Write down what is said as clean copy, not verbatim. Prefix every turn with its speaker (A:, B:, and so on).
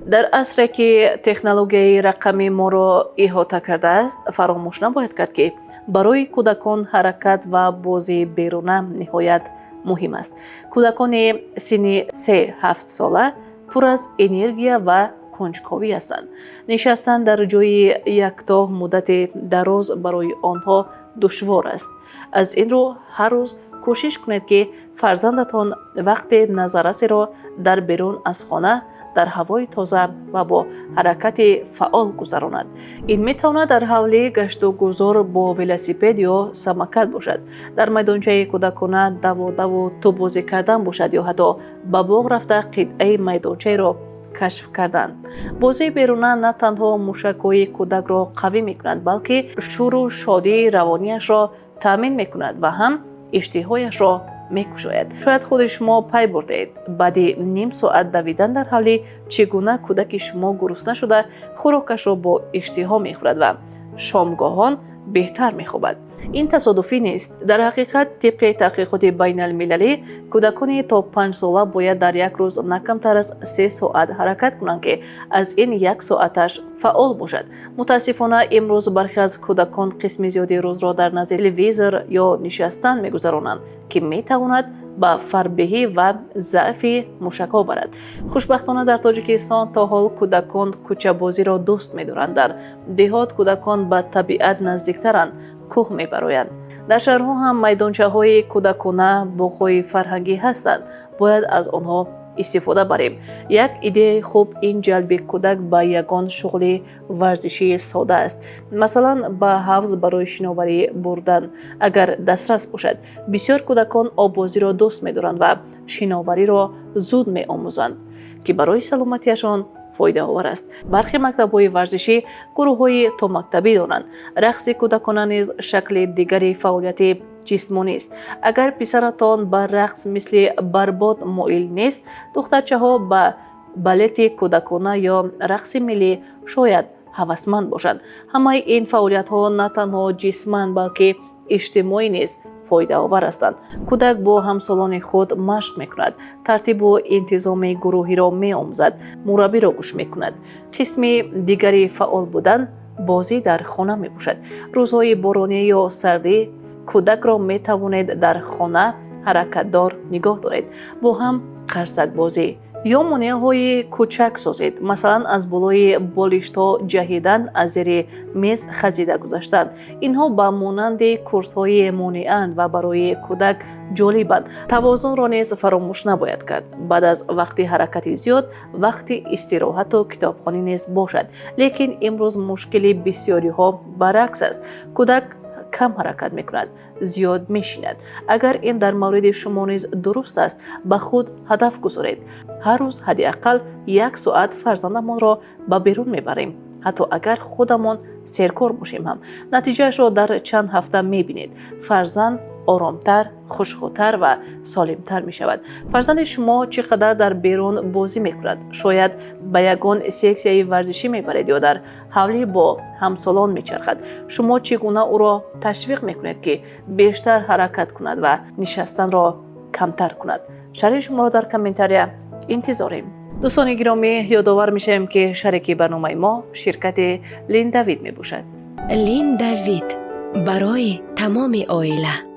A: Дар асре, ки технологияи рақамӣ моро иҳота кардааст, фаромӯш набояд кард, ки барои кӯдакон ҳаракат ва бозии беруна ниҳоят муҳим аст. Кӯдакони синни 3-7 сола пур аз энергия ва кунҷковӣ ҳастанд. Нишастан дар ҷои якто муддати дароз барои онҳо душвор аст. Аз ин рӯ, ҳар рӯз кӯшиш кунед, ки фарзандатон вақти назаррасеро дар берун аз хона, дар ҳавои тоза ва бо ҳаракати фаъол гузаронад. Ин метавонад дар ҳавлӣ гашту гузор бо велосипед ё самокат бошад, дар майдончаи кӯдакона даводаву тӯббозӣ кардан бошад ё ҳатто ба боғ рафта, қитъаи майдончаеро кашф кардан. Бозии беруна на танҳо мушакҳои кӯдакро қавӣ мекунад, балки шӯру шодии равонияшро таъмин мекунад ва ҳам иштиҳояшро мекушояд. Шояд худи шумо пай бурдаед, баъди ним соат давидан дар ҳавлӣ чӣ гуна кӯдаки шумо гурусна шуда, хӯрокашро бо иштиҳо мехӯрад ва шомгоҳон беҳтар мехобад. Ин тасодуфӣ нест. Дар ҳақиқат, тибқи таҳқиқоти байналмилалӣ, кӯдакони то 5-сола бояд дар як рӯз на камтар аз 3 соат ҳаракат кунанд, ки аз ин як соаташ фаъол бошад. Мутаассифона, имрӯз бархе аз кӯдакон қисми зиёди рӯзро дар назди телевизор ё нишастан мегузаронанд, ки метавонад ба фарбеҳӣ ва заъфи мушакҳо барад. Хушбахтона, дар Тоҷикистон то ҳол кӯдакон кӯчабозиро дӯст медоранд. Дар деҳот кӯдакон ба табиат наздиктаранд, кӯҳ мебароянд. Дар шаҳрҳо ҳам майдончаҳои кӯдакона, боғҳои фарҳангӣ ҳастанд. Бояд аз онҳо истифода барем. Як идеяи хуб ин ҷалби кӯдак ба ягон шуғли варзишии сода аст. Масалан, ба ҳавз барои шиноварӣ бурдан, агар дастрас бошад. Бисёр кӯдакон оббозиро дӯст медоранд ва шиновариро зуд меомӯзанд, ки барои саломатиашон фоидаовар аст. Бархе мактабҳои варзишӣ гурӯҳҳои томактабӣ доранд. Рақси кӯдакона низ шакли дигари фаъолияти ҷисмонист. Агар писаратон ба рақс мисли барбод моил нест, духтарчаҳо ба балети кӯдакона ё рақси миллӣ шояд ҳавасманд бошанд. Ҳамаи ин фаъолиятҳо на танҳо ҷисман, балки иҷтимоӣ низ фоидаовар ҳастанд. Кӯдак бо ҳамсолони худ машқ мекунад, тартибу интизоми гурӯҳиро меомӯзад, мураббиро гӯш мекунад. Қисми дигари фаъол будан бозӣ дар хона мебошад. Рӯзҳои боронӣ ё сардӣ кӯдакро метавонед дар хона ҳаракатдор нигоҳ доред. Бо ҳам қарсакбозӣ ё монеаҳои кӯчак созед, масалан, аз болои болиштҳо ҷаҳидан, аз зери мез хазида гузаштан. Инҳо ба монанди курсҳои монеаанд ва барои кӯдак ҷолибанд. Тавозунро низ фаромӯш набояд кард. Баъд аз вақти ҳаракати зиёд вақти истироҳату китобхонӣ низ бошад. Лекин имрӯз мушкили бисёриҳо баръакс аст: кӯдак кам ҳаракат мекунад, зиёд мешинад. Агар ин дар мавриди шумо низ дуруст аст, ба худ ҳадаф гузоред: ҳар рӯз ҳадди ақал як соат фарзандамонро ба берун мебарем, ҳатто агар худамон серкор бошем ҳам. Натиҷаашро дар чанд ҳафта мебинед: фарзанд оромтар, хушхӯтар ва солимтар мешавад. Фарзанди шумо чӣ қадар дар берун бозӣ мекунад? Шояд ба ягон сексияи варзишӣ мебаред ё дар ҳавлӣ бо ҳамсолон мечархад. Шумо чӣ гуна ӯро ташвиқ мекунед, ки бештар ҳаракат кунад ва нишастанро камтар кунад? Шарҳи шуморо дар комментария интизорем. Дӯстони гиромӣ, ёдовар мешавем, ки шарики барномаи мо ширкати Линдавид мебошад.
B: Линдавид барои тамоми оила.